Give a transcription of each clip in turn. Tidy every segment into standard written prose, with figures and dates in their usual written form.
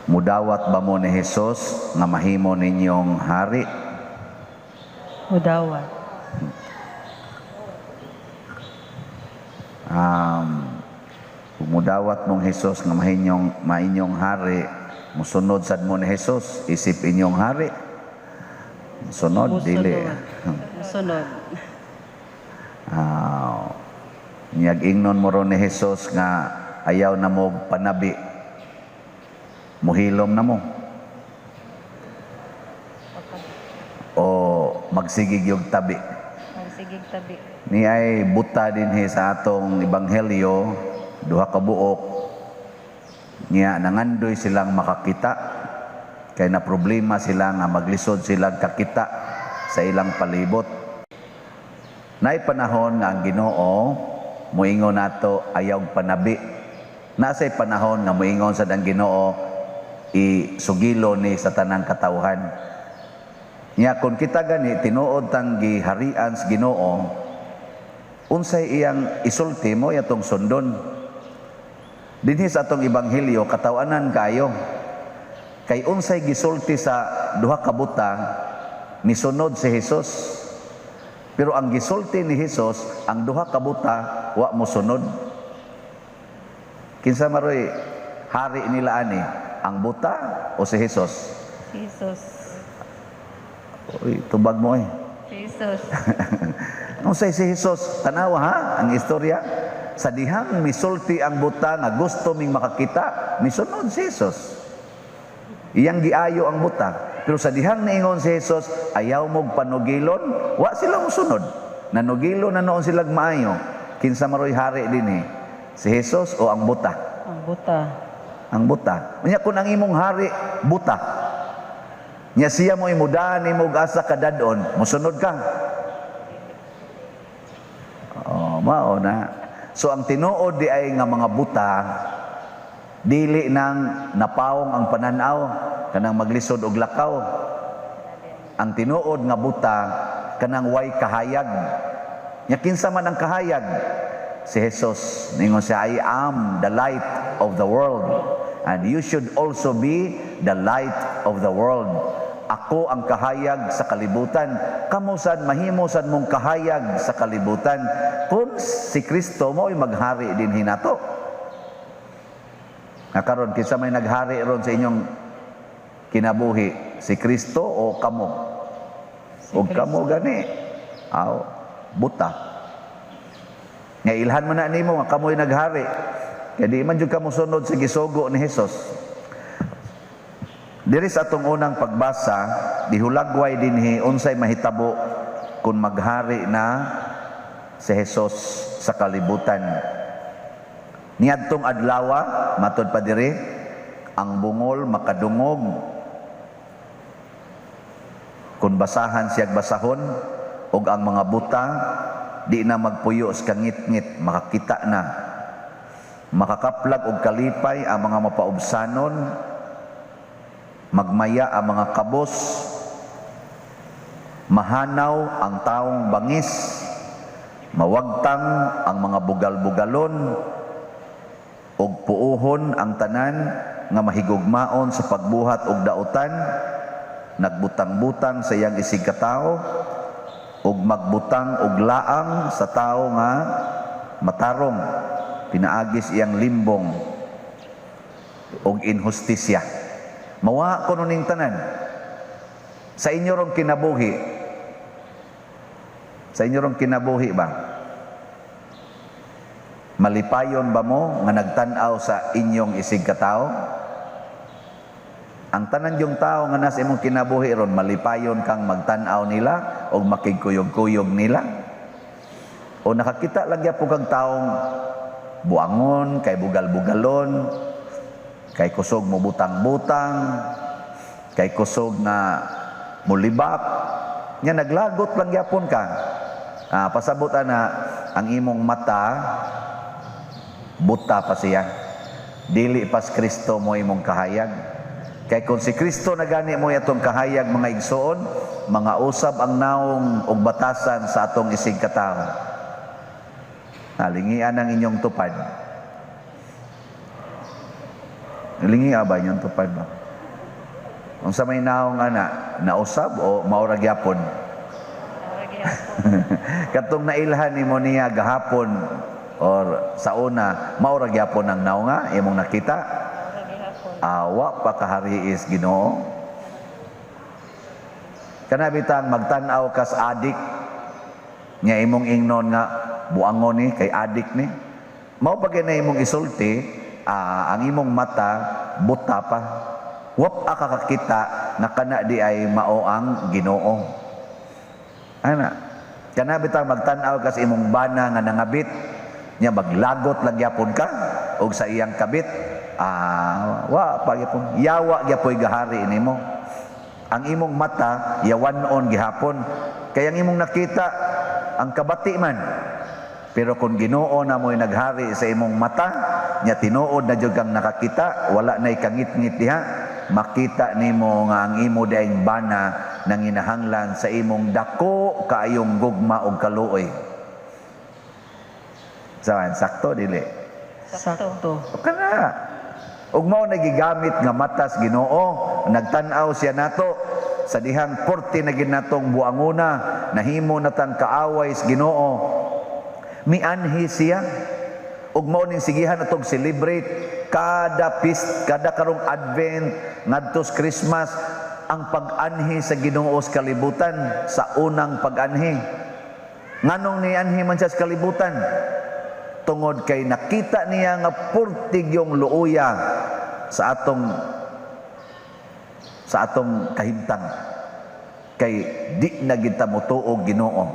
Mudawat ba mo ni Jesus nga mahimo ninyong hari? Mudawat. Kung mudawat mong Jesus nga mainyong hari, musunod sad mo ni Jesus, isip inyong hari. Sunod, dili. Musunod. Niyag ingnon mo ron ni Jesus nga ayaw na mo panabi. Muhilom na mo. O magsigig yung tabi. Magsigig tabi. Ni ay buta dinhi sa atong ebanghelyo, duha ka buok. Niya nangandoy silang makakita kay na problema sila nga maglisod silang kakita sa ilang palibot. Naay panahon nga ang Ginoo moingon nato ayaw panabi. Nasay panahon nga moingon sad ang Ginoo isugilo ni sa tanang katawhan. Nya kun kita gani tinuod tang giharian sa Ginoo, unsay iyang isulti mo atong sundon. Dinhi sa atong ebanghelyo katawanan kaayo. Kay unsay gisulti sa duha ka buta misunod si Jesus. Pero ang gisulti ni Jesus, ang duha ka buta wa mosunod. Kinsa maroy hari nila ani, ang buta o si Jesus? Si Jesus. Uy, tubag mo eh. Si Jesus. Unsay si Jesus? Tanawa ha ang istorya. Sa dihang misulti ang buta nga gusto ming makakita, misunod si Jesus. Iyang giayo ang buta. Pero sa dihang niingon si Jesus, ayaw mog panugilon, wa sila mosunod. Nanugilon na noon silag maayo. Kinsa maroy hari dinhi? Si Jesus o ang buta? Ang buta. Ang buta. Unya kun ang imong hari buta. Nya siya mo imudaan nimo og asa kadadon, mosunod ka. Oh, mao na. So ang tinuod di ay nga mga buta dili nang napaong ang pananaw kanang maglisod og lakaw. Ang tinuod nga buta kanang way kahayag. Nya kinsa man ang kahayag? Si Jesus. Ningon siya, I am the light of the world, and you should also be the light of the world. Ako ang kahayag sa kalibutan. Kamo sad mahimo sad mong kahayag sa kalibutan kung si Kristo mo'y maghari dinhi nato. Nga karon kinsa may naghari ron sa inyong kinabuhi, si Kristo o kamo? Si O kamo Kristo. Gani. Aw, buta. Nga ilhan man na nimo nga kamo'y naghari. Kaya di man jud kamo sunod sa gisugo ni Jesus. Diri sa atong unang pagbasa, dihulagway dinhi unsay mahitabo kung maghari na si Jesus sa kalibutan. Niadtong adlawa, matod pa diri, ang bungol makadungog. Kung basahan siyag basahon, og ang mga buta di na magpuyo sa kangitngit, makakita na. Makakaplag og kalipay ang mga mapaubsanon, magmaya ang mga kabos, mahanaw ang taong bangis, mawagtang ang mga bugal-bugalon, ug puohon ang tanan nga mahigugmaon sa pagbuhat og dautan, nagbutang-butang sa iyang isig katawo, ug magbutang og laang sa tawo nga matarong, pinaagis iyang limbong og inhustisya. Mawa kuno ning tanan sa inyo rong kinabuhi. Sa inyo rong kinabuhi ba, malipayon ba mo nga nagtan-aw sa inyong isig katawo? Ang tanan yung tao nga nasa imong kinabuhi ron, malipayon kang magtan-aw nila o makigkuyog-kuyog nila? O nakakita lang gyapon kang taong buangon, kay bugal-bugalon, kay kusog mo butang-butang, kay kusog na mulibak, nya naglagot lang gyapon ka. Pasabot ana ang imong mata buta pa siya. Dili pas Kristo mo imong kahayag. Kay kung si Kristo na gani mo atong kahayag, mga igsoon, mga usab ang naong og batasan sa atong isig katawo. Nalingian ang inyong tupad. Lingi ba yun tupad ba? Unsa may naong ana, nausab o mao ra gyapon? Mao ra gyapon. Katong nailhan nimo niya gahapon or sa una, mao ra gyapon ang naonga imong nakita? Mao ra gyapon. Awa pa kahari is Ginoo. Kana bitang magtan-aw kas adik nya imong ingnon nga buangon ni kay adik ni. Mao pa na imong isulti, ang imong mata buta pa. Wa pa kakakita nga kana di ay mao ang Ginoo. Ana. Kana bitang magtan-aw kas imong bana nga nangabit nya maglagot lang gyapon ka og sa iyang kabit, wa pa gyapon, yawa gyapoy gahari nimo. Ang imong mata yawan-on gihapon kay ang imong nakita ang kabati man. Pero kung Ginoo na mo'y naghari sa imong mata nya tinuod na jud kang nakakita, wala nay kangit-ngit diha, makita nimo nga ang imo diayng bana nanginahanglan sa imong dako kaayong gugma og kaluoy. Sawan, sakto dili? Sakto. Kana. Ug mao na gigamit nga matas Ginoo, nagtan-aw siya nato sa dihang porte na gid natong buanguna, nahimo natang kaaway sa Ginoo. Mianhi siya. Ug mao ning sigihan natong celebrate kada feast, kada karong Advent ngadto sa Christmas, ang pag-anhi sa Ginoo sa kalibutan, sa unang pag-anhi. Nganong nianhi man siya sa kalibutan? Tungod kay nakita niya nga purtig yung luuya sa atong kahimtang kay di na kita motuo Ginoo.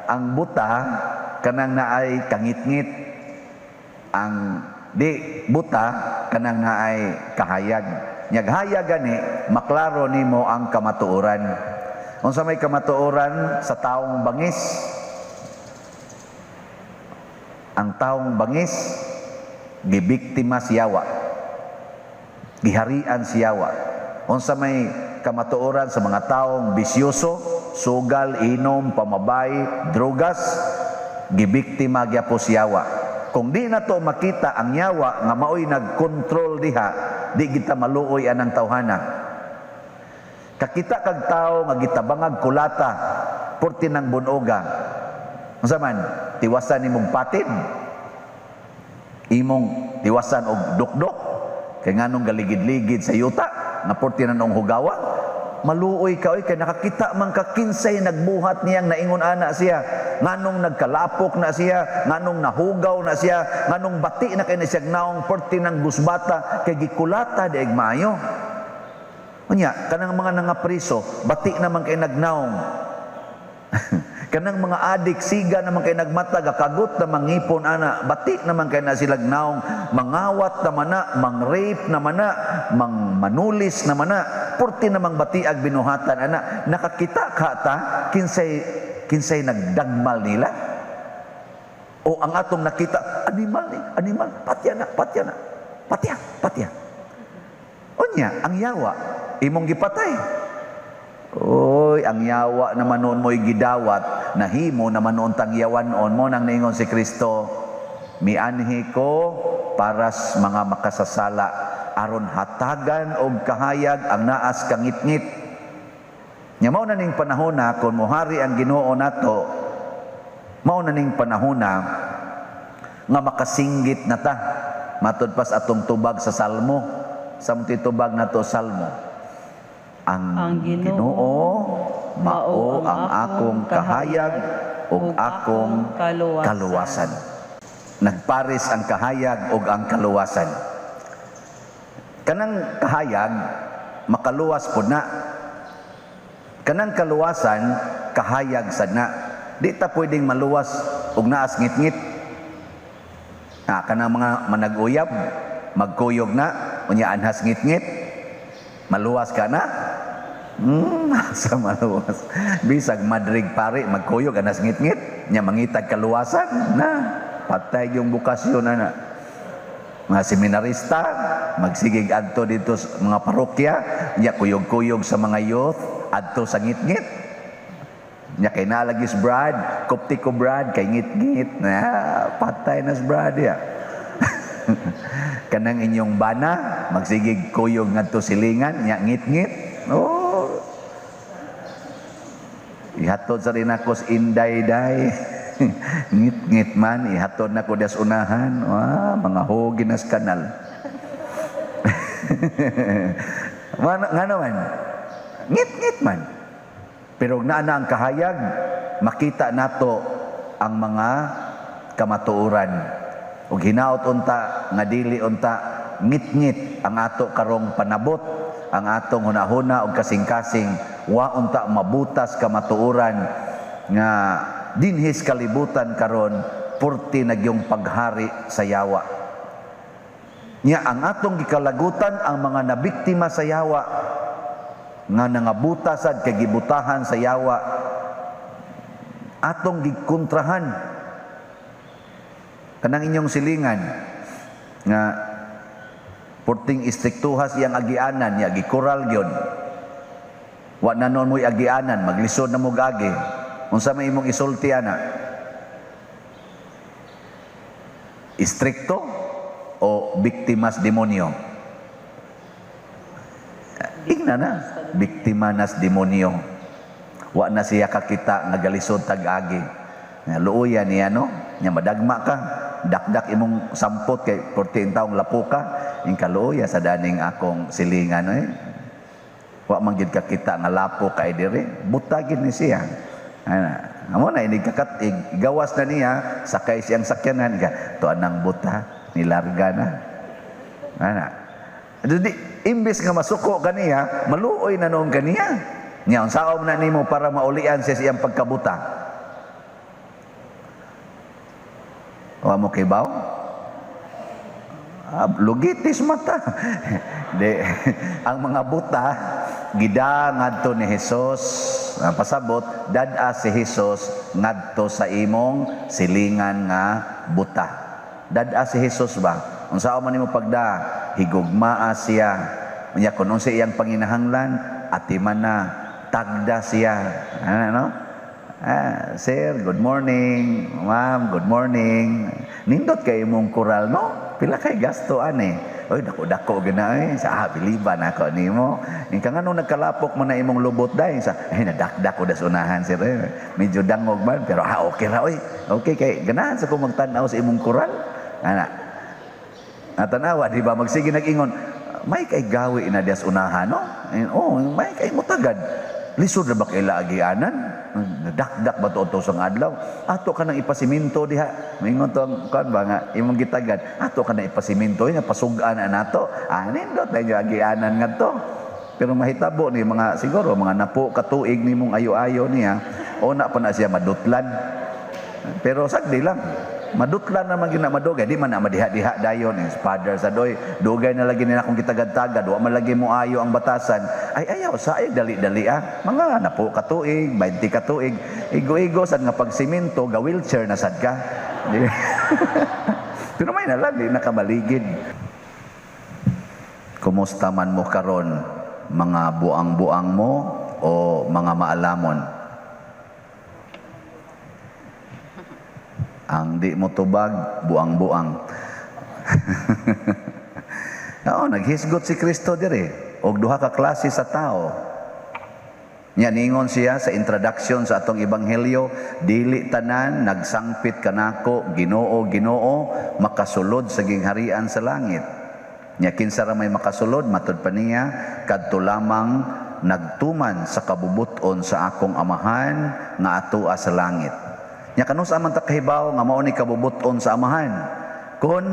Ang buta, kanang naay kangitngit. Ang di buta, kanang naay kahayag. Nyag hayag gani, maklaro nimo ang kamatuoran. Unsa may kamatuoran sa taong bangis? Ang taong bangis, gibiktima siyawa, giharian siyawa. Unsa may kamatuoran sa mga taong bisyoso, sugal, inom, pamabay, drogas? Gibiktima gyapo siyawa. Kung di na to makita ang yawa nga maoy nagkontrol diha, di kita maluoy anang tawhana. Kakita kag tao nga gitabangag kulata, purti ng bunoga. Unsa man, tiwasan nimong patid, imong tiwasan og dukdok, kay nganong galigid-ligid sa yuta nga purti na nung hugawa? Maluoy ka oy, kay nakakita man ka kinsay nagbuhat niyang naingon ana siya, nganong nagkalapok na siya, nganong nahugaw na siya, nganong bati na kay na siya naong purti ng gusbata, kay gikulata di maayo. Unya, kanang mga nangapriso, bati naman kay nagnaong. Kanang mga adik, siga naman kay nagmata, gakagot na mangipon ana, bati naman kay na silag naong, mangawat naman na, mang-rape naman na, mang manulis naman na, purti namang batiag binuhatan ana. Nakakita ka ta, kinsay nagdagmal nila? O ang atong nakita, animal ni, animal, patya na, patya na, patya, patya. Unya, ang yawa, imong gipatay. Oy, ang yawa naman noon mo'y gidawat, nahimo naman noon tang yawan-on mo nang niingon si Kristo, mianhi ko para sa mga makasasala, aron hatagan og kahayag ang naas kangitngit. Nya mao na ning panahona kung mohari ang Ginoo nato, mao na ning panahona nga makasinggit na ta. Matud pas atong tubag sa Salmo, sa tubag nato Salmo. Ang Ang Ginoo Ginoo mao ang akong kahayag ug akong kaluwasan. Kaluwasan. Nagpares ang kahayag ug ang kaluwasan. Kanang kahayag makaluwas pod na. Kanang kaluwasan kahayag sad na. Di ta pwedeng maluwas og naas ngitngit. Kanang mga manag-uyab, magkuyog na, unya anhas ngitngit, maluwas ka na. Sa maluwas. Bisag madrig pare, magkuyog anas ngitngit, nya mangitag kaluwasan na. Patay yung bukasyon na na. Mga seminarista, magsigig adto dito sa mga parokya, nya kuyog-kuyog sa mga youth, adto sa ngitngit. Nya kay nalagis brad, kopti ko brad, kay ngitngit, na patay na sa brad ya. Kanang inyong bana magsigig kuyog ngadto silingan nya ngit-ngit. Oh. Ihatod sa rin ako sa inday-day. Ngit-ngit man, ihatod na ko das unahan. Wah, mga hogi nas kanal. Nga naman, ngit-ngit man. Pero naa na ang kahayag, makita nato ang mga kamatuoran. Ug hinaot unta nga dili unta ngit-ngit ang ato karong panabot, ang atong hunahuna ug kasing-kasing, wa unta mabutas kamatuoran nga dinhis kalibutan karon purti nagyong paghari sa yawa. Nya ang atong gikalagutan ang mga nabiktima sa yawa nga nangabuta sad kay gibutahan sa yawa, atong gikontrahan. Kanang inyong silingan nga purting istriktuhas iyang agianan, nya gikural gyud. Wa na noon mo'y agianan, maglisod na mo agi. Unsa may imong isulti ana? Istrikto o biktimas demonyo? Ingna na, biktima nas demonyo. Wa na siya kakita nga galisod tag-agi. Nga luoya niya, no? Nya madagma ka, dakdak imong sampot kay 14 taong lapo ka, ing kaluoya sa daning akong silingan eh. Wa man gid kakita nga lapo kay diri, butagin ni siya. Ana, amo na inig kakat-ig, gawas na niya, sakay siyang sakyanan ka, tuan ang buta, nilarga na. Ana. Di, imbes nga masuko kaniya, maluoy na noon kaniya. Nya unsaon na nimo para maulian siya siyang pagkabuta? Wa mo kibaw? Ah, lugitis mata. Di, ang mga buta gida ngadto ni Hesus, ang pasabot dad-a si Hesus ngadto sa imong silingan nga buta. Dad-a si Hesus ba? Unsaon man nimo pagda? Higugmaa siya. Unya kun unsa iyang panginahanglan, atiman na, tagda siya. Ano, no? Ah, sir, good morning. Ma'am, good morning. Nindot kay imong kural, no? Pila kay gasto ani? Oy, dako-dako gina eh. Sa biliban ako nimo. Ing ka nganong nagkalapok man na imong lubot dai sa ay nadakdak ko das unahan sir. Eh. Medyo dangog man pero okay ra oy. Okay kay ganahan sa ko magtan-aw sa imong kural. Ana. Natanawa di ba magsige nag-ingon, may kay gawi na das unahan, no? Oh, may kay mutagad. Lisod ra ba kay laagianan? Nadakdak ba to sa adlaw? Ato ka nang ipasiminto diha. Maingon to ang kuan ba nga imong gitagad. Ato ka nang ipasiminto nya pasug-an na nato. Ah, nindot na inyo agianan ngadto. Pero mahitabo ni mga siguro mga napo katuig nimong ayo-ayo niya, una pa na siya madutlan. Pero sagdi lang. Madutlan naman gina madugay, di man na madiha-diha dayon eh. Father sa doy, dugay na lagi nila kung kitagad-tagad, wa man lagi mo ayo ang batasan. Ay ayaw sa ay dali-dali ah. Mga napo katuig, 20 katuig, igo-igo sad nga pag simento, ga wheelchair na sad ka. Pero may na lang di nakamaligid. Kumusta man mo karon, mga buang-buang mo o mga maalamon? Ang di mo tubag, buang-buang. Oo, naghisgot si Kristo dire. Og duha ka klase sa tao. Nya ningon siya sa introduction sa atong ebanghelyo, dili tanan nagsangpit kanako, Ginoo, Ginoo, makasulod sa gingharian sa langit. Nya kinsa ra may makasulod, matud pa niya, kadto lamang nagtuman sa kabubuton sa akong amahan nga atoa sa langit. Nya kanus man ta kahibaw nga mao ni kabubuton sa amahan kun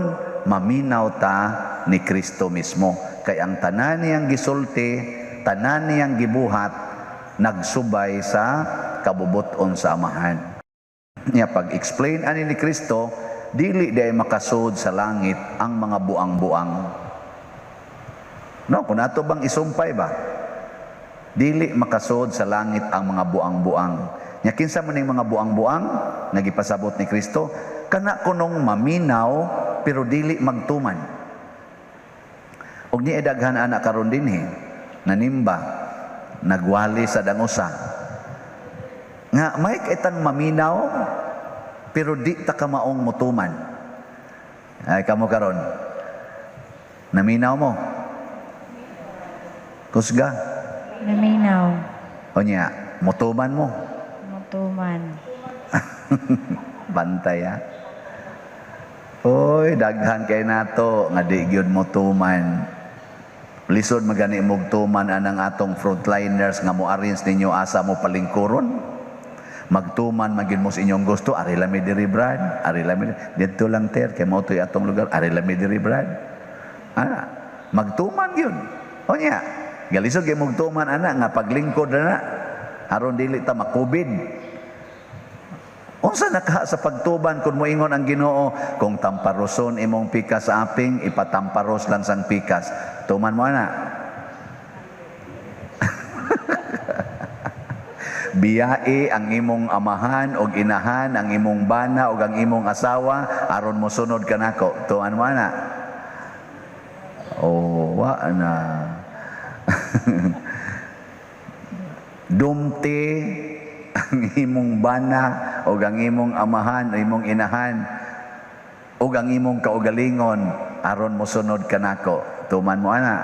maminaw ta ni Kristo mismo, kay ang tanan niyang gisulti, tanan niyang gibuhat nagsubay sa kabubuton sa amahan. Nya pag-explain ani ni Kristo, dili day makasud sa langit ang mga buang-buang. No, kun ato bang isumpay ba? Dili makasud sa langit ang mga buang-buang. Nya kinsa man ning mga buang-buang nagipasabot ni Kristo, kana kunong maminaw pero dili magtuman. Og ni daghan ana karon dinhi nanimba, nagwali sa dangusa. Nga may kaitang maminaw pero di ta kamaong mutuman. Ay, kamo karon. Naminaw mo? Kusga. Naminaw. O niya, mutuman mo. Mutuman. Bantay ha. Oy, daghan kay nato nga di gyud mo tuman. Lisod magani mog tuman anang atong frontliners nga mo arrange ninyo asa mo palingkuron. Magtuman man gyud mo sa inyong gusto, ari lami diri, Brad, ari lami didto lang ter kay mao to'y atong lugar, ari lami diri, Brad. Ana, magtuman gyud. O niya, galisod gyud mog tuman ana nga paglingkod na aron dili ta makubid. Unsa na ka sa pagtuban kung moingon ang Ginoo, kung tamparoson imong pikas sa aping, ipatamparos lang sang pikas? Tuman mo ana. Biyai ang imong amahan og inahan, ang imong bana og ang imong asawa aron mosunod kanako. Tuman mo ana. Oh, wa na. Dumti ang imong bana o ang imong amahan o imong inahan o ang imong kaugalingon aron mosunod kanako. Tuman mo ana.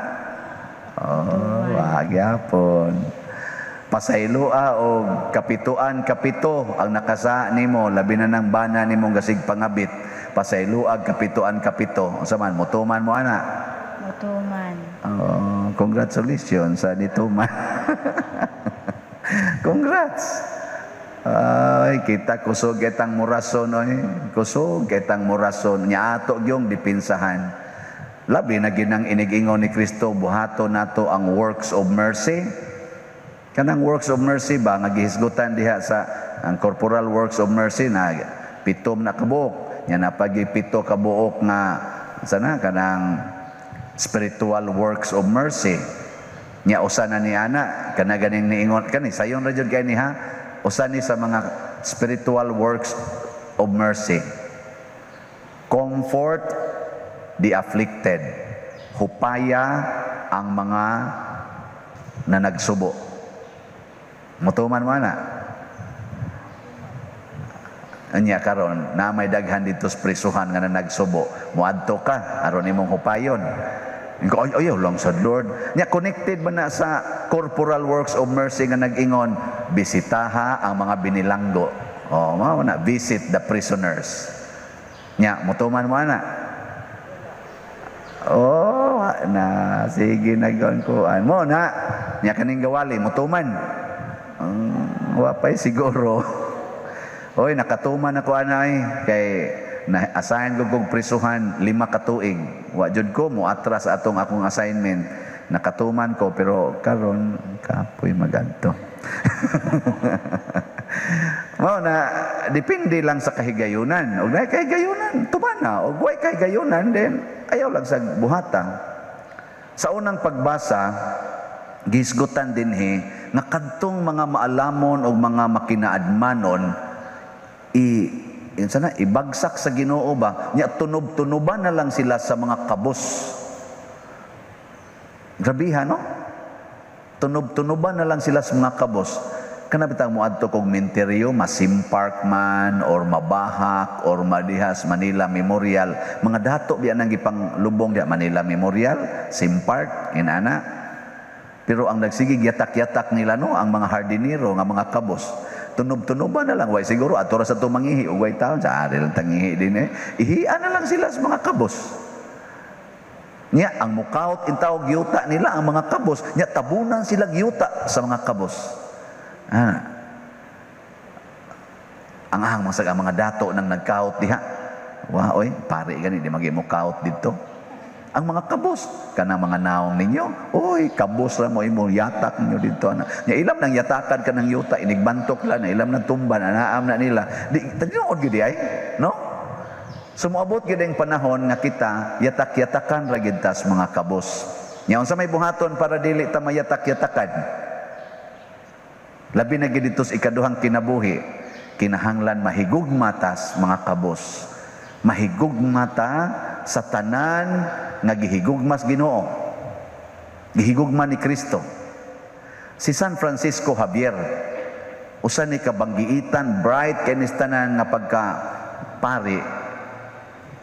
Oh, wa gyapon. Pasayloa og kapituan kapito ang nakasa nimo, labi na ng bana nimong gasig pangabit. Pasayloa kapituan kapito. Unsa man, motuman mo ana? Mutuman. Oh, congratulations sa nituman. Congrats. Ay, kita kusog itang murason oy. Kusog itang murason nya ato gyung dipinsahan. Labi na ginang inigingon ni Kristo, buhato nato ang works of mercy. Kanang works of mercy ba nga gihisgutan diha sa ang corporal works of mercy na 7 na kabuok. Nya napagi 7 kabuok nga sana kanang spiritual works of mercy. Nya usa na ni ana kana ganing niingon kani sayon ra jud kay ni ha. Usa ni sa mga spiritual works of mercy. Comfort the afflicted. Hupaya ang mga nanagsubo. Mutuman mo ana. Anya karon na may daghan dito sa prisuhan nga nanagsubo. Muadto ka aron imong hupayon. Ingo, ay, ayaw lang sa Lord. Nya connected ba na sa corporal works of mercy nga nag-ingon, bisitaha ang mga binilanggo. Oh, mao na, visit the prisoners. Nya mutuman mo ana. Oh, na sige nagon ko. Mo na nya kaning gawali mutuman. Wa pay siguro. Oy, nakatuman ako anay kay na-assign ko kong prisuhan 5 ka tuig. Wa jud ko mo atras atong akong assignment. Nakatuman ko pero karon kapoy magadto. Mao na depende lang sa kahigayunan. Og naay kahigayunan, tuman na. Og way kahigayunan then ayaw lang sa buhata. Sa unang pagbasa, gihisgutan dinhi nga kadtong mga maalamon og mga makinaadmanon i sana ibagsak sa Ginoo ba nya tunob-tunoban na lang sila sa mga kabos. Grabiha no? Tunob-tunoban na lang sila sa mga kabos. Kana bitang moadto kog menteryo, Masim Park man or Mabahak or Madihas Manila Memorial, mga dato biya nang gipanglubong diha Manila Memorial, Sim Park inana. Pero ang nagsigig yatak-yatak nila no ang mga hardinero nga mga kabos. Tunob-tunoban na lang, way siguro ato ra sa tumangihi ug way taon sa ari lang tangihi din eh. Ihian na lang sila sa mga kabos. Nya ang mukaot intaw yuta nila ang mga kabos, nya tabunan sila yuta sa mga kabos. Ah. Ang ahang masag ang mga dato nang nagkaot diha. Wa oy, pare gani di magi mukaot didto. Ang mga kabos kanang mga naong ninyo, oy kabos ra mo imong yatak ninyo didto ana. Nya ilam nang yatakan kanang yuta inigbantok la na ilam nang tumban anaam na nila. Di tinuod gyud ay, no? So moabot gyud ang panahon nga kita yatak-yatakan ra gyud ta sa mga kabos. Nya unsa may buhaton para dili ta mayatak-yatakan? Labi na gyud dito sa ikaduhang kinabuhi, kinahanglan mahigugma tas mga kabos. Mahigugma ta sa tanan nga gihigugmas Ginoo. Gihigugma ni Kristo. Si San Francisco Javier, usa ni kabanggiitan, bright kay ni tanan nga pagka pari.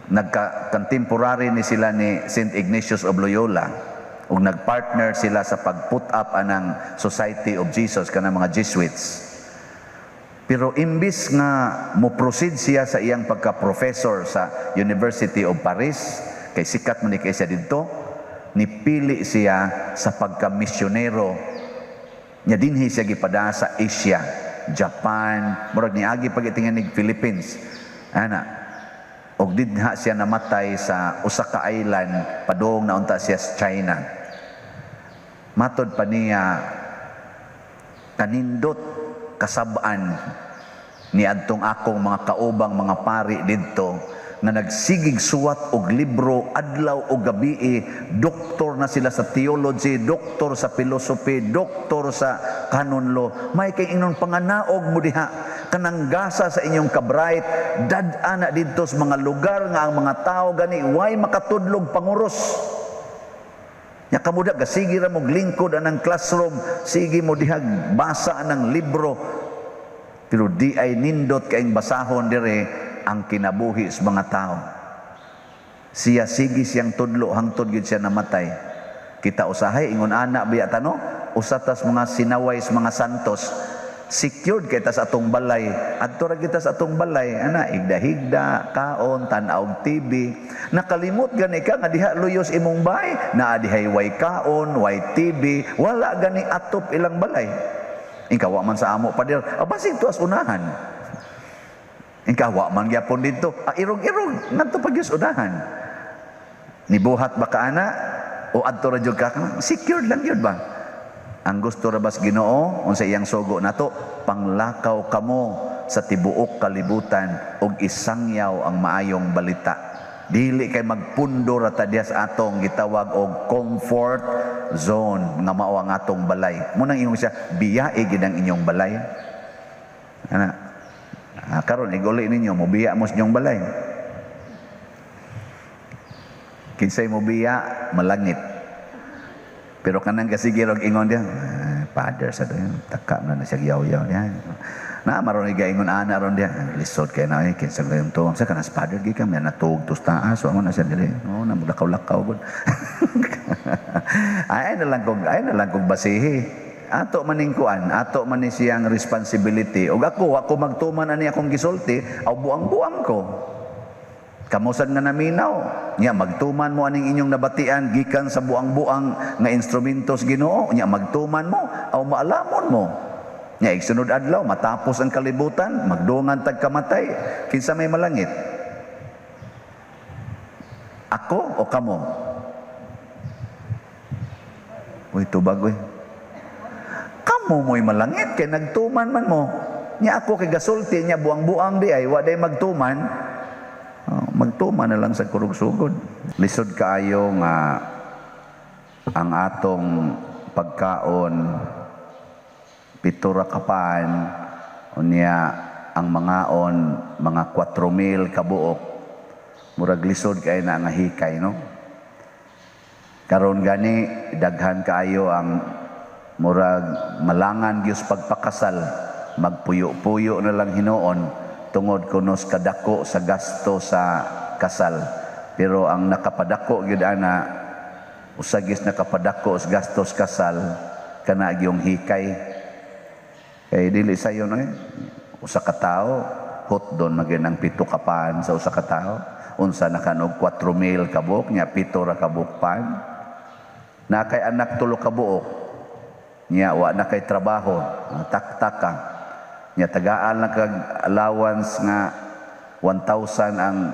Nagka contemporary ni sila ni Saint Ignatius of Loyola ug nagpartner sila sa pag-put up anang Society of Jesus, kanang mga Jesuits. Pero imbis nga mo proceed siya sa iyang pagka-professor sa University of Paris, kay sikat man ni kay siya didto, nipili siya sa pagka-misyonero. Nya dinhi siya gipada sa Asia, Japan, murag niagi pag itinganig Philippines. Ana, og didha siya namatay sa usa ka island, padung na unta siya sa China. Matod pa niya, kanindot kasab-an ni adtong akong mga kaubang mga pari didto nga nagsigig suwat og libro adlaw o gabii. Doktor na sila sa theology, doktor sa philosophy, doktor sa canon law. May kay ingnon, panganaog mo diha, kanang gasa sa inyong kabright, dad-a na didto sa mga lugar nga ang mga tao gani way makatudlog panguros. Nya kamo da gasige ra mo lingkod anang classroom, sige mo dihag basa anang libro. Pero di ay nindot kaing basahon dire ang kinabuhi sa mga tao. Siya sige siyang tudlo hangtod gyud siya namatay. Kita usahay ingon ana biya tano, usa tas mga sinaway sa mga santos, secured kay ta sa atong balay. Adto ra kita sa atong balay, ana, higda-higda, kaon, tan-aw og TV. Nakalimot gani ka nga diha luyos imong balay, naa dihay way kaon, way TV, wala gani atop ilang balay. Ikaw wa man sa amo, pader, basig tuas unahan. Ikaw wa man gyapon didto, irog-irog ngadto pa gyud unahan. Nibuhat ba ka ana o adto ra jud ka? Secured lang gyud ba? Ang gusto ra bas Ginoo, unsa iyang sugo nato? Panglakaw kamo sa tibuok kalibutan ug isangyaw ang maayong balita. Dili kay magpundo ra ta diha sa atong gitawag og comfort zone nga mao ang atong balay. Mo nang ingon siya, biyai gid ang inyong balay. Ana. Karon iguli ninyo, mobiya mo sa inyong balay. Kinsay mobiya, malangit. Pero kanang kasige rog ingon diya, "Father sa doon, taka na na siya yaw-yaw diya." Na maron ingon ana ron diya, lisod kay na kinsa gayong tuong sa kanas father gi kami natug tos taas, wa man na siya diri. No, na lakaw-lakaw gud. Ay na lang kog basihi. Ato maning kuan, ato man ni siyang responsibility. Ug ako, ako magtuman ani akong gisulti, aw buang-buang ko. Kamusan nga naminaw, nya magtuman mo aning inyong nabatian gikan sa buang-buang nga instrumentos Ginoo, nya magtuman mo, aw maalamon mo. Nya igsunod adlaw matapos ang kalibutan, magdungan tag kamatay, kinsa may malangit? Ako o kamo? Uy, tubag uy. Kamo mo'y malangit kay nagtuman man mo. Nya ako kay gasulti nya buang-buang di ay wa day magtuman. Oh, magtuma na lang sa kurug-sugod. Lisod kaayo nga ang atong pagkaon 7 ra kapan, unya ang mangaon mga 4,000 kabuok. Murag lisod kay na nga hikay, no? Karon gani daghan kaayo ang murag malangan gyud pagpakasal, magpuyo-puyo na lang hinuon tungod kunos kadako sa gasto sa kasal. Pero ang nakapadako gyud ana, usa gyud nakapadako sa gastos kasal kana gyung hikay. Kay dili sayo no eh. Usa ka tawo hotdon magin ang 7 kapan sa usa ka tawo. Unsa na kanog 4,000 kabuok nya 7 ra kabuok pan. Na kay anak 3 ka buok nya wa na kay trabaho, taktak ka. Nya tagaan lang kag allowance nga 1,000 ang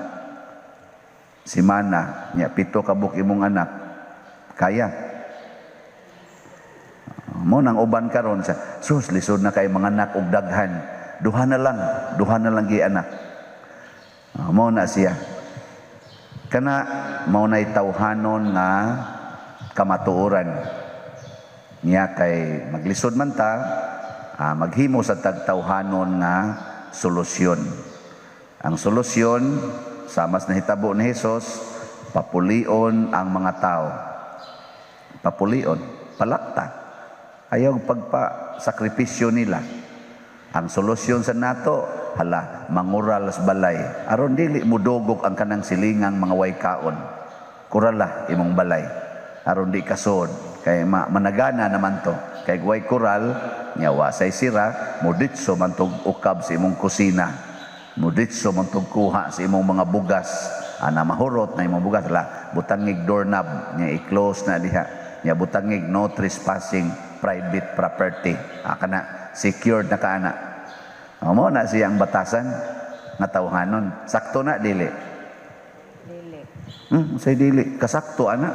simana, nya 7 ka buok imong anak, kaya. Mo nang uban karon sa sus lisod na kay mga anak og daghan, duha na lang gi anak. Mo na siya. Kana mao nay tawhanon nga kamatuoran. Nya kay maglisod man ta, maghimo sa tagtawhanon nga solusyon. Ang solusyon sa mas nahitabo ni Hesus, papulion ang mga tao. Papulion, palakta. Ayaw pagpa-sakripisyo nila. Ang solusyon sa nato, Hala, mangural sa balay. Aron dili mudugok ang kanang silingang mga way kaon. Kurala imong balay. Aron di kasod. Kay managana naman to. Kay way kural, nya wa say sira, muditso man tog ukab sa imong kusina. Muditso man tog kuha sa imong mga bugas. Ana mahurot na imong bugas la, butangig doorknob nya i-close na diha. Nya butangig "No trespassing, private property." Ah, kana secured na ka ana. Mo na siya ang batasan nga tawhanon. Sakto na, dili? Dili. Say dili kasakto ana.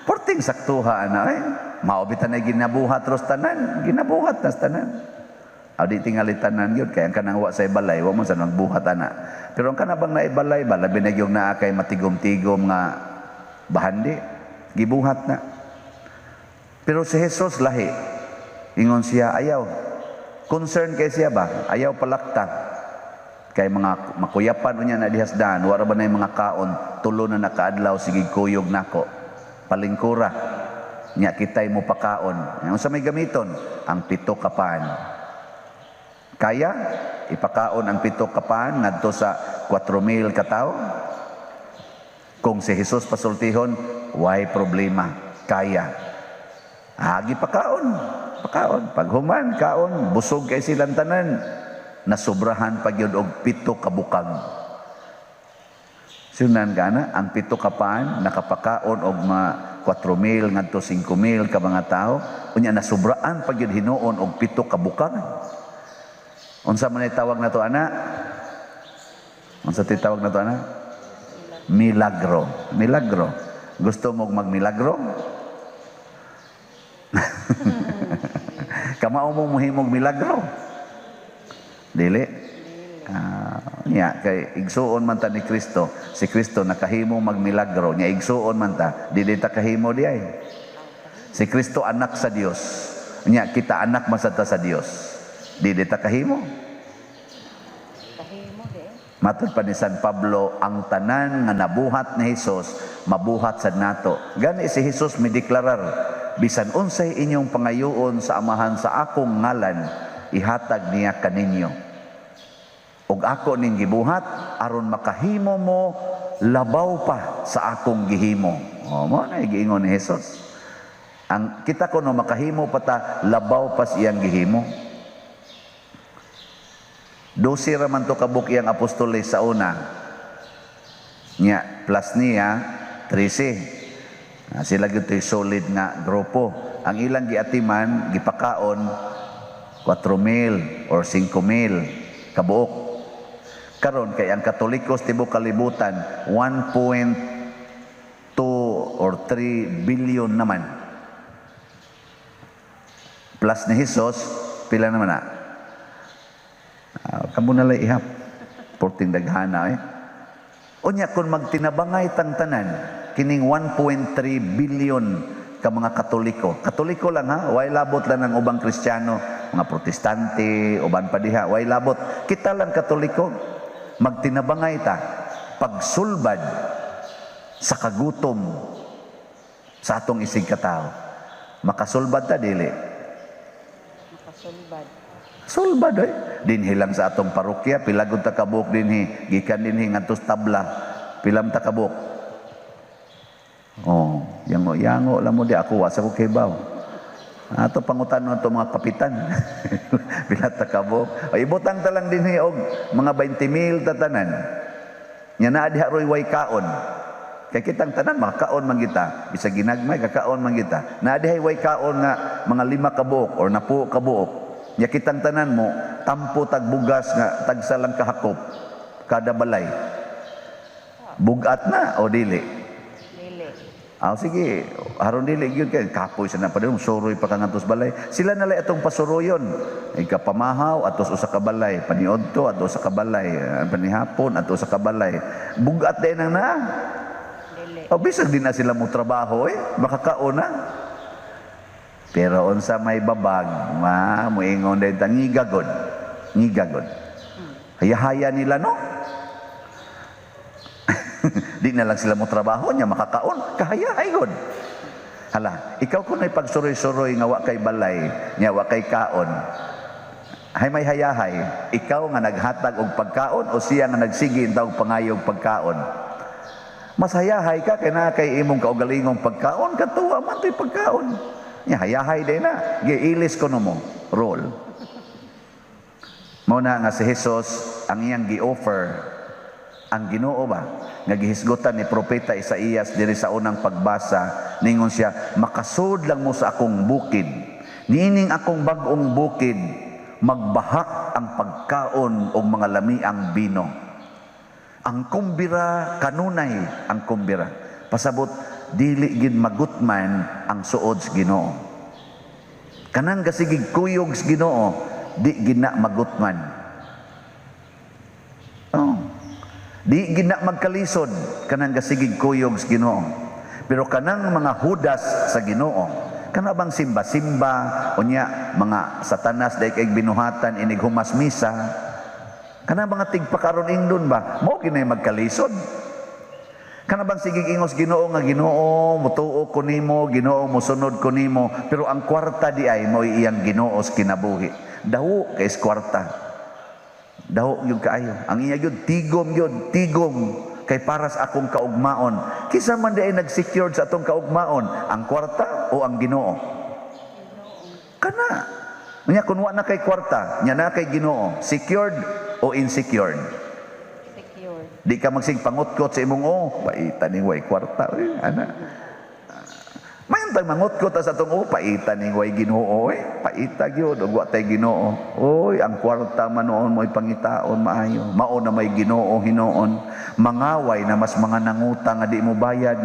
Porting saktuha ana eh. Mao bitan ay ginabuhat ros tanan, ginabuhat nas tanan. Aw di tingali tanan gyud, kay ang kanang wa sa balay wa man sa nagbuhat ana. Pero ang kanabang naibalay ba, labi na gyud naa kay matigom-tigom nga bahandi, gibuhat na. Pero si Jesus lahi. Ingon siya, ayaw. Concern kay siya ba? Ayaw palakta. Kay mga makuyapan unya na dihas daan, wara ba na yung mga kaon, tulo na nakaadlaw, sige kuyog nako. Palingkura. Nya kitay mo pakaon. Ang sa may gamiton, ang 7 ka pan. Kaya ipakaon ang 7 ka pan ngadto sa 4,000 ka tawo? Kung si Jesus pasultihon, why problema? Kaya. Agi pakaon. Pakaon. Paghuman, kaon, busog kay silang tanan. Nasubrahan pa gyud og 7 ka bukag. Sunan ka na, ang 7 ka pan, nakapakaon og mga 4,000 ngadto 5,000 ka mga tao, unya nasubraan pa gyud hinuon og 7 ka bukag. Unsa man tawag na to ana? Unsa titawag na to ana? Milagro. Milagro. Gusto mo magmilagro? Kamao mo mohimog milagro? Dili. Nya kay igsuon man ta ni Kristo. Si Kristo nakahimo magmilagro, nya igsuon man ta, dili ta kahimo di ay. Si Kristo anak sa Dios. Nya kita anak man sad ta sa Dios. Dili ta kahimo. Kahimo di. Matod pa ni San Pablo, ang tanan nga nabuhat ni Hesus, mabuhat sad nato. Gani si Hesus mideklarar, bisan unsay inyong pangayoon sa Amahan sa akong ngalan, ihatag niya kaninyo. Ug ako ning gibuhat aron makahimo mo labaw pa sa akong gihimo. O, mo na giingon ni Hesus. Ang kita kuno makahimo pa ta labaw pa sa iyang gihimo. 12 ra man to kabuk iyang apostoles sa una. Nya plus niya 13. Sila gyud to'y solid nga grupo. Ang ilang giatiman gipakaon 4,000 or 5,000 kabuok. Karon kay ang Katolikos tibuok kalibutan 1.2 or 3 billion naman. Plus ni Jesus, pila naman na? Kamo na lang ihap. Porting daghana eh. Unya kung magtinabangay tang tanan, kining 1.3 billion ka mga Katoliko. Katoliko lang ha, way labot lang ang ubang Kristiyano, mga Protestante, uban pa diha, way labot. Kita lang Katoliko, magtinabangay ta, pagsulbad sa kagutom sa atong isig katao. Makasulbad ta dili? Makasulbad. Sulbad eh. Dinhi lang sa atong parokya, pila gud ta kabuok dinhi, gikan dinhi ngadto sa tabla, pilam ta kabuok. Oh, yango-yango lang mo di ako wa sa ko kibaw. Ato pangutan ato mga kapitan. Pila ta kabuok. Ay ibutang ta lang dinhi og mga 20,000 tatanan. Nya naa diha roy way kaon. Kay kitang tanan makakaon man kita, bisag ginagmay kakaon man kita. Naa diha way kaon nga mga 5 ka buok or 10 ka buok. Nya kitang tanan mo tampo tag bugas nga tagsa lang kahakop kada balay. Bugat na o dili? Dili. Ah, sige, aron dili gyud kay kapoy sa na pa diri, suroy pa ka ngadto sa balay. Sila na lay atong pasuroyon. Ikapamahaw atos usa ka balay, paniudto ato usa ka balay, panihapon ato usa ka balay. Bugat din ang naa. Dili. O bisag di na sila mo trabaho eh, makakaon na. Pero unsa may babag, ma moingon dahil ta ngigagod. Ngigagod. Hayahaya nila no. Di na lang sila mo trabaho niya makakaon, kahayahay gud. Hala, ikaw kun ay pagsuroy-suroy nga wa kay balay, nya wa kay kaon. Hay may hayahay, ikaw nga naghatag og pagkaon o siya nga nagsige og pangayo og pagkaon? Mas hayahay ka kay naa kay imong kaugalingong pagkaon, katuwa man to'y pagkaon. Nya hayahay din na, giilis ko no mo, roll. Mao na nga si Jesus ang iyang gi-offer ang Ginoo ba nga gihisgutan ni propeta Isaías diri sa unang pagbasa. Ningon siya, "Makasud lang mo sa akong bukid, niining akong bag-ong bukid, magbahak ang pagkaon og mga lamiang bino." Ang kumbira kanunay, ang kumbira pasabot dili gid magutman ang suod sa Ginoo. Kanang gasigig kuyog sa Ginoo, di gid na magutman. Oh. Di gid na magkalisod kanang gasigig kuyog sa Ginoo. Pero kanang mga hudas sa Ginoo, kana bang simba-simba unya mga satanas dai kay binuhatan inig humas misa, kana mga tigpakaron ingdon ba, mao ginay magkalisod. Kana bang sigig ingos Ginoo nga, "Ginoo, mutuo ko nimo, Ginoo, musunod ko nimo," pero ang kwarta di ay mo iyang Ginoo sa kinabuhi. Daho kay sa kwarta. Daho gyud kaayo. Ang iya gyud tigom gyud, tigom kay para sa akong kaugmaon. Kinsa man di ay nag-secured sa atong kaugmaon, ang kwarta o ang Ginoo? Kana. Nya kun wa na kay kwarta, nya na kay Ginoo, secured o insecured? Secured. Di ka magsig pangutkot sa imong, "Oh, paita ning way kwarta, oy," ana. Mayon tag mangutkot ta sa atong, "Oh, paita ning way Ginoo, oy, paita gyud ug wa tay Ginoo. Oy, ang kwarta man noon mo'y pangitaon maayo. Mao na may Ginoo hinuon." Mangaway na mas mga nangutang nga di mo bayad.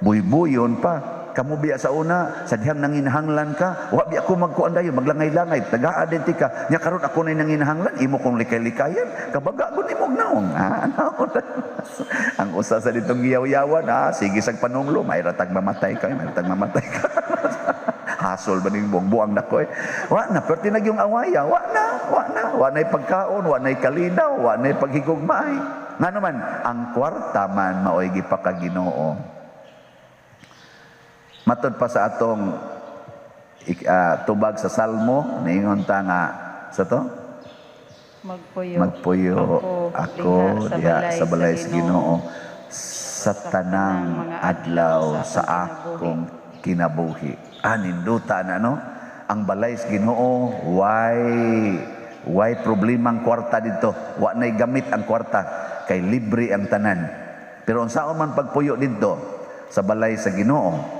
Buybuyon pa. Kamo biya sa una, sa dihang nanginahanglan ka, wa biya ko magkuan dayon, maglangay-langay, tagaa din tika. Nya karon ako na nanginahanglan, imo kong likay-likayan, kabaga gud imong naong. Ah, naon. Ang usa sa ditong giyaw-yawan, ah, sige sag panunglo, may ratag mamatay ka, may ratag mamatay ka. Hasol ba ning buang buang nako eh. Wa na, pero tinag yung awaya, wa na, wa na, wa na'y pagkaon, wa na'y kalinaw, wa na'y paghigugmaay. Nga naman, ang kwarta man maoy gipakaginoo. Matod pa sa atong tubag sa Salmo, niingon ta nga sa to, Magpuyo. "Magpuyo ako diha sa balay sa Ginoo sa tanang adlaw sa akong kinabuhi." Ah, ninduta na, no? Ang balay sa Ginoo, why problema ang kwarta dito? Wa na'y gamit ang kwarta kay libre ang tanan. Pero unsaon man pagpuyo didto sa balay sa Ginoo?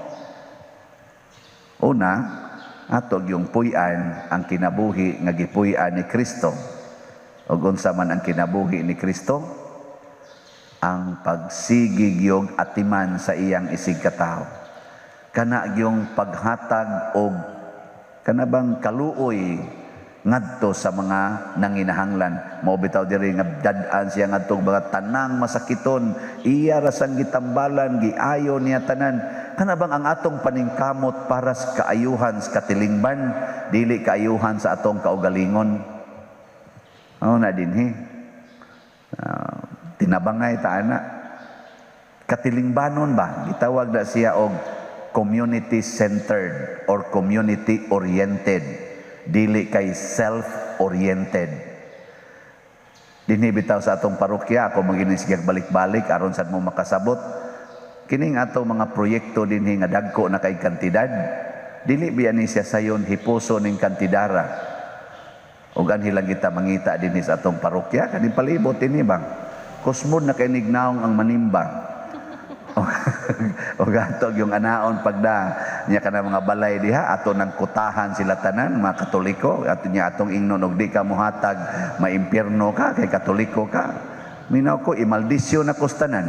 Una, ato yung puy-an ang kinabuhi nga gipuy-an ni Kristo. Ug unsa man ang kinabuhi ni Kristo? Ang pagsigig yung atiman sa iyang isig katawo. Kana yung paghatag og kana bang kaluoy ngadto sa mga nanginahanglan. Mao bitaw diri nga dad-an siya ngadto mga tanang masakiton, iya ra sang gitambalan, giayo niya tanan. Kana bang ang atong paningkamot para sa kaayuhan sa katilingban, dili kaayuhan sa atong kaugalingon. Oh, na dinhi. Tinabangay ta ana. Katilingbanon ba? Gitawag na siya og community centered or community oriented. Dili kay self-oriented. Dinhi bitaw sa atong parokya, ako maginis balik-balik aron sad mo makasabot. Kining ato mga proyekto dinhi nga dagko na kay kantidad, dili biya ni siya sayon hipuso ning kantidara. Ug anhi lang kita mangita dinhi sa atong parokya kani palibot dinhi bang. Kusmod na kay nignaong ang manimba. O ato yung anaon pagda niya kana mga balay diha ato nang kutahan sila tanan mga Katoliko ato niya atong ingnon og di ka mohatag maimpierno ka kay Katoliko ka. Minaw ko imaldisyon na tanan.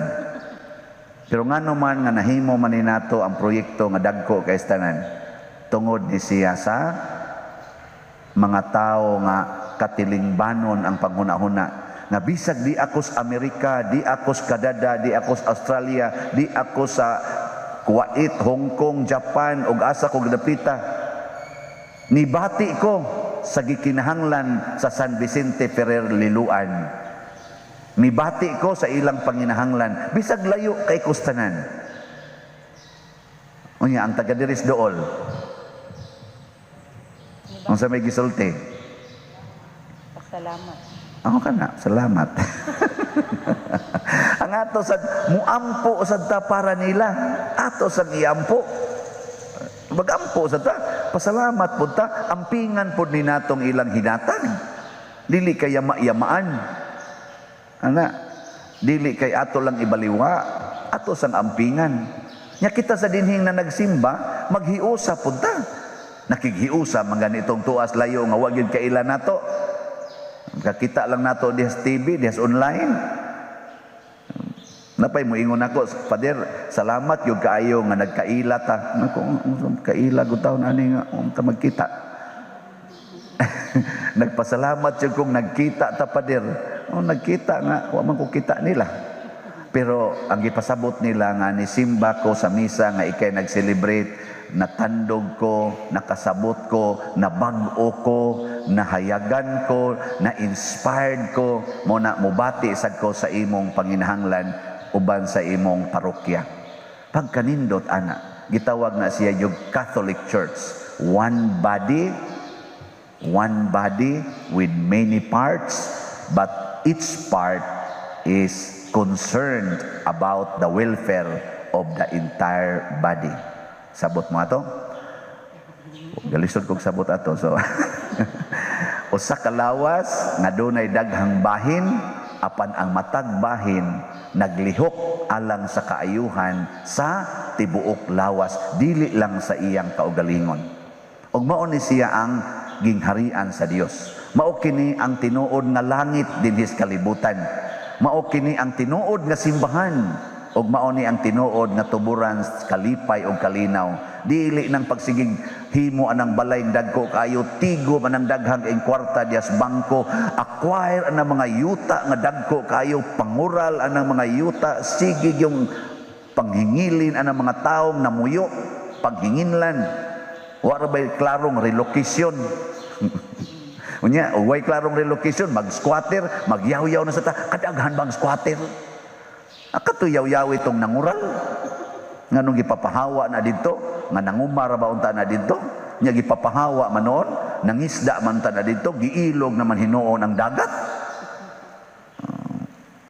Pero ngano man nga nahimo man ni nato ang proyekto nga dagko kay tanan, tungod ni siya sa mga tao nga katilingbanon ang panghuna-huna nga bisag di ako sa Amerika, di ako sa Canada, di ako sa Australia, di ako sa Kuwait, Hong Kong, Japan ug asa ko gidapita, nibati ko sa gikinahanglan sa San Vicente Ferrer Liloan. Mibati ko sa ilang panginahanglan bisag layo kay kustanan. Unya ang taga diris dool, unsa may gisulti? Salamat. Ako ka na, salamat. Ang ato sa muampo sad ta para nila. Ato sang iampo. Magampo sad ta, pasalamat pud ta, ampingan pud ni natong ilang hinatag. Dili kay yama-yamaan. Ana, dili kay ato lang ibaliwa, ato sang ampingan. Nya kita sa dinhing na nagsimba, maghiusa pud ta. Nakighiusa man ganitong tuas layo nga wa gyud kaila nato. Kakita lang nato diha sa TV, diha sa online. Napay mo ingon ako, "Father, salamat gyud kaayo nga nagkaila ta." Nako, kaila gud taon ani nga ta magkita. "Nagpasalamat jud kung nagkita ta, Father." Oh, nagkita nga, wa man ko kita nila. Pero ang gipasabot nila nga nisimba ko sa misa nga ikay nag-celebrate, natandog ko, nakasabot ko, nabag-o ko, nahayagan ko, na-inspired ko, mo na mubati sad ko sa imong panginahanglan uban sa imong parokya. Pagkanindot ana, gitawag na siya yung Catholic Church. One body with many parts, but each part is concerned about the welfare of the entire body. Sabot mo ato? Galisod kog sabot ato. So, usa ka lawas nga dunay daghang bahin, apan ang matag bahin naglihok alang sa kaayuhan sa tibuok lawas, dili lang sa iyang kaugalingon. Ug mao ni siya ang gingharian sa Dios. Mao kini ang tinuod nga langit dinhi sa kalibutan. Mao kini ang tinuod nga simbahan ug mao ni ang tinuod nga tuburan kalipay ug kalinaw. Dili nang pagsigig himo anang balay dagko kaayo, tigom anang daghang ing kwarta dias bangko, acquire anang mga yuta nga dagko kaayo, pangural anang mga yuta, sige yung panghingilin anang mga taong namuyo, panghinginlan. Wa ra bay klarong relocation? Unya, way klarong relocation, mag-squatter, magyawyaw na sa ta. Kadaghan bang squatter? Akato yaw-yaw itong nangural. Nganong gipapahawa na didto, nga nangumar ba unta na didto? Nya gipapahawa man noon, nangisda man ta na didto, giilog naman hinuon ang dagat.